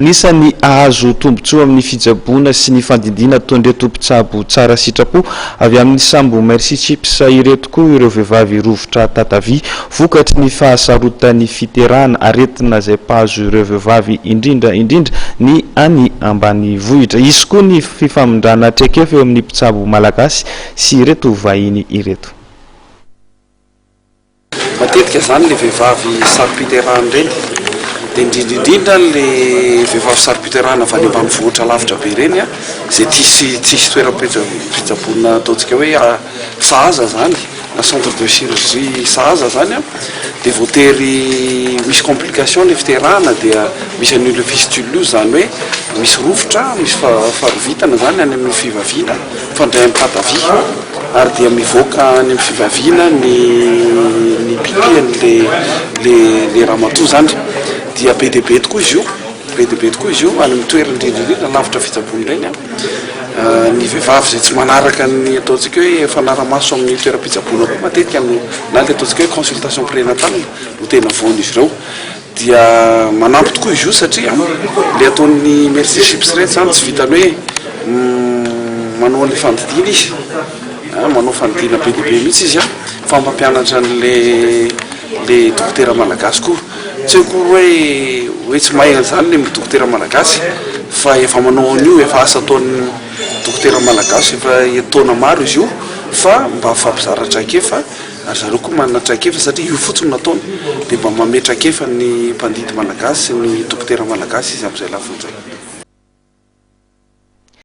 Anisan'ny hahazo tombontsoa amin'ny fitsaboana sy ny fandidiana ataon'ireto mpitsabo tsara sitrapo avy amin'ny sambo Mercy Ships ireto koa ireo vehivavy rovitra tatavia vokatry ny fahasarotan'ny fiterahana, aretina izay mpahazo ireo vehivavy indrindra indrindra ny any ambanivohitra. Hisy koa ny fifamindrana traikefa eo amin'ny mpitsabo malagasy sy ireto vahiny ireto. Matetika izany ilay vehivavy saro-piterahana ireny dia indrindra indrindra ilay vehivavy saro-piterahana avy any ambanivohitra lavitra be ireny izay tsisy tsisy toeram-pitsaboana ataontsika hoe sahaza izany na centre de chirurgie sahaza izany an, dia voatery misy complication ilay fiterahana dia misy an'io ilay fistule io izany hoe misy rovitra, misy faharovitana izany any amin'ny fivaviana mifandray amin'ny patavia ary dia mivoaka any amin'ny fivaviana ny ny pipi an'le le le ramatoa izany dia be dia be tokoa izy io, be dia be tokoa izy io any amin'ny toerana indrindra indrindra lavitra fitsaboana ireny an, ny vehivavy izay tsy manaraka ny ataontsika hoe fanarahamaso amin'ny toeram-pitsaboana koa matetika no na ilay ataontsika hoe consultation prénatale no tena voan'izy ireo. Dia manampy tokoa izy io satria ilay ataon'ny Merci Chips ireny izany tsy vitan'ny hoe manao an'ilay fandidiana izy, manao fandidiana be dia be mihitsy izy an, fa mampianatra an'ilay ilay dokotera malagasy koa. Tsy hoe akory hoe hoe tsy mahay an'izany ilay dokotera malagasy fa efa manao an'io, efa asa ataon'ny dokotera malagasy efa taona maro izy io fa mba mifampizara traikefa. Ary zareo koa manana traikefa satria io fotsiny no ataony dia mba manome traikefa ny mpandidy malagasy sy ny dokotera malagasy izy amin'izay lafiny izay.